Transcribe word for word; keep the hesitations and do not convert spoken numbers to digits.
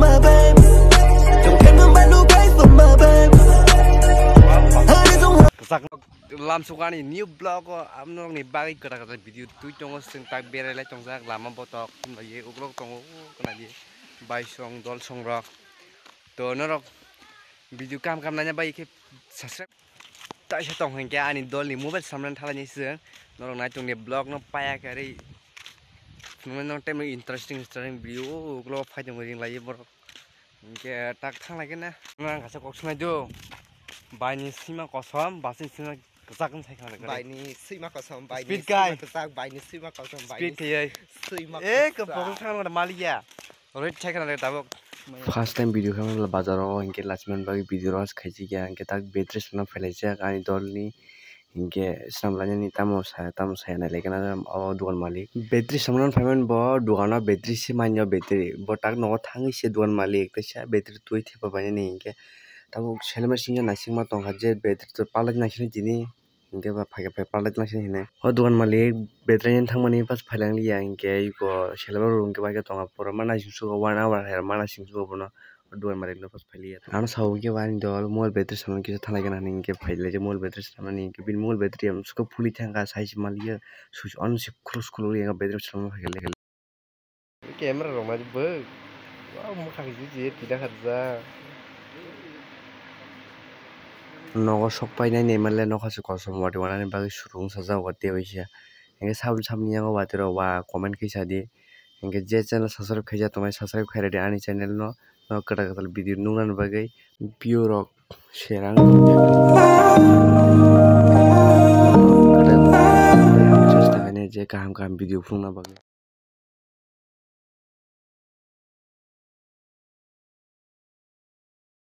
my babe. Don't get nobody no grace for my babe. Honey, don't Sak lamsukani new vlog o amnorokni bagwi kwtal kwtal video twi tongo, chwng tak berai lai tongjak lama botok hwnba ye uklok tongo, o khwnadi baisong dolsong rok. To norok video kam kam naina bai khe subscribe taisa tong hinkhe ani dolni mobile samrani thalani se norok naitung ni vlog no paya khe ari phunuknai no tei interesting interesting video o uklok phai tongo ring lai borok. Hinkhe tak thang lai khe na. Ang kaisa kok swngnaidi. Baini swima kosom, basini swima kwchak wng sai khna. Baini swima kosom, baini Speed guy. Swima kwchak, baini swima kosom, baini Speed khaiwi. Swima kwchak. Eh, kok bokol thang maliya. Red thai khna tabuk. First time video khamna bazar o hinkhe lachimani bagwi video ro khaijikya hinkhe tak battery swna phailaijak ani dolni. Hinkhe swnam lainani tamo saya tamo saya nailaikhe na o dogan malik. Battery swnamna phaimani bo dogano battery se manya battery. Bo tak nogo thangwi se dogan malik teisa battery twi thepa painani hinkhe tabuk selema singya naisingma tongkha je battery to palai naisingni tini hinkhe ba phaikhe phai palai naising hinwi. O dogan malik battery ni thangmani pas phailangliya hinkhe eko selema room khe bai khe tongo pura ma naising sugo one hour hai ma naising sugo bono. O dogan malik no pas. Ano sabo hinkhe bo ani dol mobile battery samani kisa thalai gana hinwi hinkhe phailaijak mobile battery samani hinkhe bini mobile battery ang suka phulwi thangkha sai se maliya switch on se khuluk khuluk ringya battery samani phaikhe. Camera rok nai bwk wow mwkhang ji je tina kharjak. Nogo sok painai naimanle nokha se kosom watwi wanani bagwi surung sajak watwi waisa hinkhe saboni saboni yango watwi rok wa comment khe sadi. Hinkhe je channel subscribe khaijak tongnai subscribe khairadi ani channel no. No kwtal kwtal video nuknani bagwi view rok serang chesta khainai je kaham kaham video phunukna bagwi.